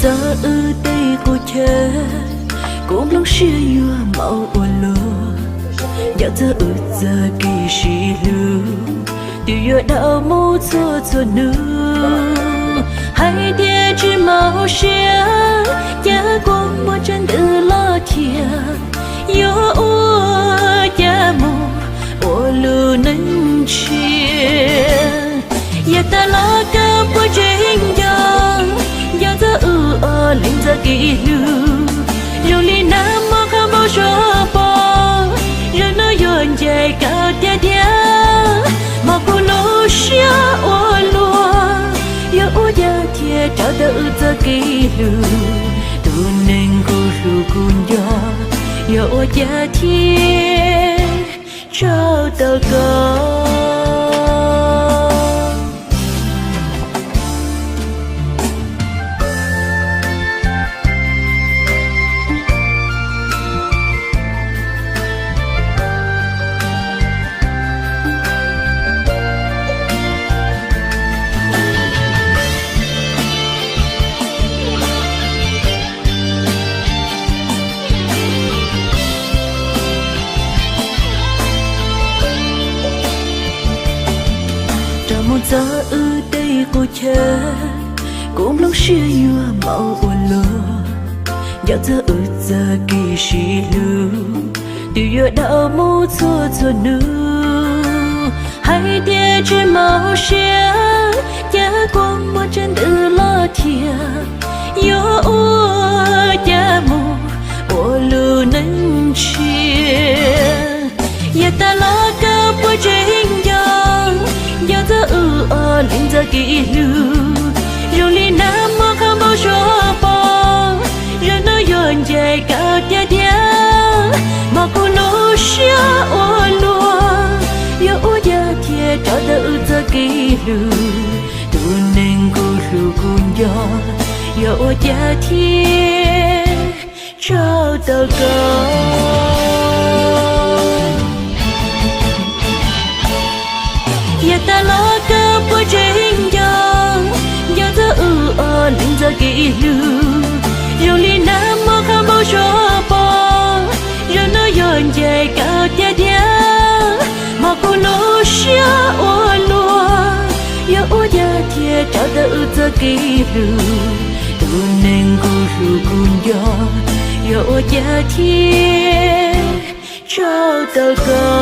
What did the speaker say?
Txog wb tej qub chaw, kuv nplooj siab yuav maum ua luaj. Nco txog wb txoj kev sib hlub, twb yuav dhau mus txhua txhua hnub. Hais tias tsis mob siab, cas kua muag tseem ntws los thiab. Yuav ua cas mus ua lub neej tshiab. Yav tas los koj puas tseem nco, nco txog wb ob leeg txoj kev hlub. Zoo li nag hmo qhov npau suav poob, zaum no yuav ncaim koj tiag tiag. Mas kuv lub siab ua luaj, yuav ua cas thiaj rau tau wb txoj kev hlub. Tus neeg kuv hlub kuv nco, yuav ua cas thiaj rau tau koj. Rau mus txog wb tej qub chaw, kuv nplooj siab yuav maum ua luaj. Nco txog wb txoj kev sib hlub, twb yuav dhau mus txhua txhua hnub. Hais tias tsis mob siab, cas kua muag tseem ntws los thiab. Yuav ua cas mus ua lub neej tshiab. Yav tas los koj puas tseem nco, nco txog wb ob leeg txoj kev hlub. Zoo li nag hmo qhov npau suav poob, zaum no yuav ncaim koj tiag tiag. Mas kuv lub siab ua luaj, yuav ua cas thiaj rau tau wb txoj kev hlub. Tus neeg kuv hlub kuv nco, yuav ua cas thiaj rau tau koj. Yav tas los koj puas tseem nco, nco txog wb ob leeg txoj kev hlub. Zoo li nag hmo qhov npau suav poob, zaum no yuav ncaim koj tiag tiag. Mas kuv lub siab ua luaj, yuav ua cas thiaj rau tau wb txoj kev hlub. Tus neeg kuv hlub kuv nco, yuav ua cas thiaj rau tau koj.